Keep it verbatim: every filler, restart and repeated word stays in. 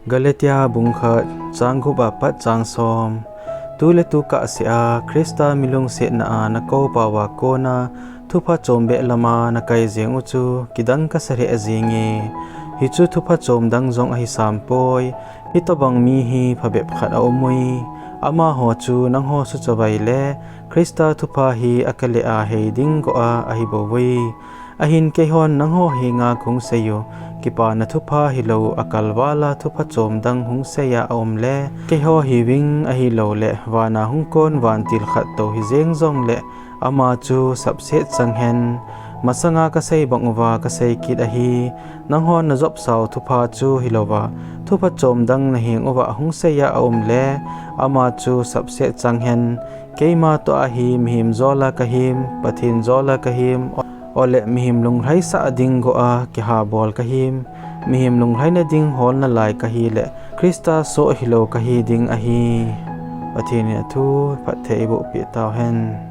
Galatia bung khat, chang gup apat chang som. Tule tu kahsea Christa milungsetna a nakou pauva kona thupha chom behlama nakai jeng u chu kidang kasa lheh jenge. Hichu thupha chom dang jong ahi sampoi. Hitobang mi hi phabep khat aumui. Amaho chu nangho suchavai le Christa thupha hi akalea hei ding goh a ahi bouvui. Ahin keihon nangho henga kahung seiyu, kipana thupha hilou, akalvala thupha chom dang hung seiya aumle, keiho hiuving ahiloule vana hung kon vantil khat tou hijeng jongle, ama chu sapset chang hen. Masanga kasei bang uva kasei kit ahi, nanghon najopsau thupha chu hilouva, thupha chom dang naheng uva hung seiya aumle, ama chu sapset chang hen. Keima toh ahi mihem jola kahim, Pathen jola kahim, ole mihem lunglhaisah ding goh a kihabol kahim, mihem lunglhaina ding holna lai kahile, Christa soh hilou kahi ding ahi. Pathen in athu phatthei eibohpeh tauhen.